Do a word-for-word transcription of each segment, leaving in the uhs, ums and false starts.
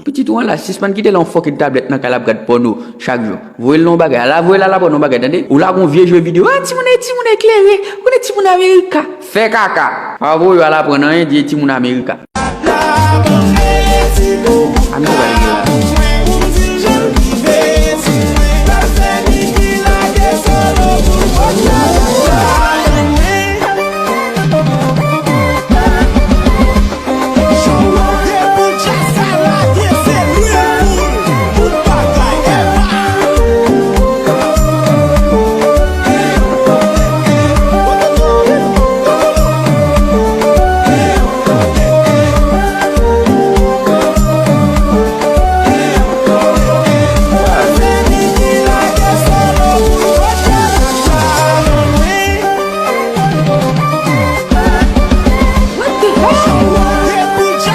Pitit ou an la, sispann kite l yon fucking tablèt nan kay la ap gad pòno chak jou. Voye l nan yon bagay. Ala voye l al aprann yon bagay, tande? Ou la gon vye jwe videyo. Ah, timoun, timoun eklere. Ou konnen timoun Amerika. Fè kaka. Pa voye yo al aprann anyen, di timoun Amerika. Amerika, Amerika.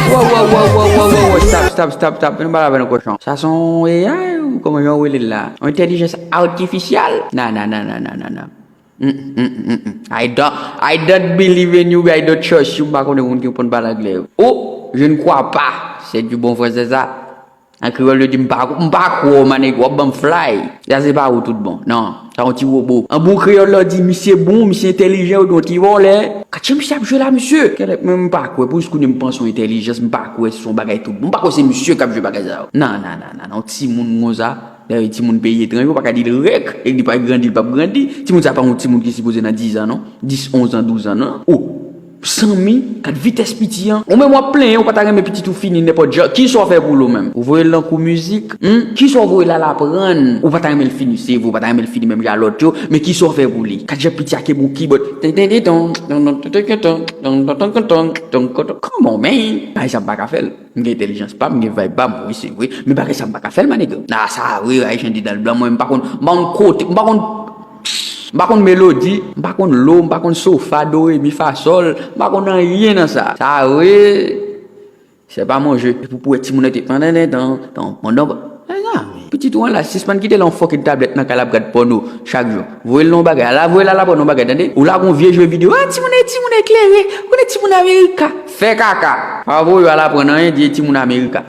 Wow, wow, wow, wow, wow, wow, wow. Stop, stop, stop, stop. Nou pa la avè nan kochon. Sa se yon A I ou kòman jan w rele l la? Yon entèlijans atifisyèl? Na, na, na, na, na, na, na. Mm, mm, mm, mm. I don't, I don't believe in you, I don't trust you. M pa konnen moun ki konn pale anglè yo. Oh, je ne crois pas. C'est du bon français, ça. An kreyòl, yo di, "M pa, m pa kwè w, manèg, w ap ban m fly." Sa se pa ou tout bon. Non, sa yon ti wobo. An bon kreyòl la, w di, "Misye bon, misye entèlijan," yo di, "Yon ti vòlè." Gad jan misye ap jwe la, misye. Kèlèk, men m pa kwè, pou jiskounye m panse yon entèlijans, m pa kwè se yon bagay tout bon. M pa kwè se misye k ap jwe bagay sa yo. Non, non, non, non, non, yon timoun konsa. Dayè, timoun peyi etranje, ou pa ka di l rèk, e li pa grandi, li p ap grandi. Timoun sa pa yon timoun ki sipoze nan diz an, non. Dis, onz an, douz an, non. Oh, sanmi, gad vitès piti an. Ou menm w ap plenyen, ou pa ta renmen pitit ou fini nenpòt jan. Kisa w fè pou l ou menm? Ou voye l nan kou mizik? Hmm? Kisa w voye l al aprann? Ou pa ta renmen l fini, se vre, ou pa ta renmen l fini menm jan lòt yo, men kisa w fè pou li? Gad jan piti a kenbe yon kibòd. Ten, ten, ten, ton, ton, ton, ton, ton, ton, ton, ton, ton, ton, ton, ton, ton, ton, ton, ton. Come on, man! Bagay sa m pa ka fè l. M gen entèlijans pa m, m gen vibe pa m, wi, se vre. Men bagay sa m pa ka fè l, manèg. Ah, sa vre, Ayisyen di dan l blan, mwen, m pa konn, m pa konn kote, m pa konn, m pa konn melodi, m pa konn lo, m pa konn so, fa, do, re, mi, fa, sòl, m pa konn anyen nan sa. Sa vre, se pa mon jeu. Epi pou wè timoun nan te tan, tan, tan, tan, pandan, mezanmi. Pitit ou an la, sispann kite l yon fucking tablèt nan kay la ap gad pòno chak jou. Voye l nan yon bagay. Ala voye l al aprann yon bagay, tande? Ou la gon vye jwe videyo. Ah, timoun, timoun eklere. Ou konnen timoun Amerika. Fè kaka. Pa voye yo al aprann anyen, di timoun Amerika.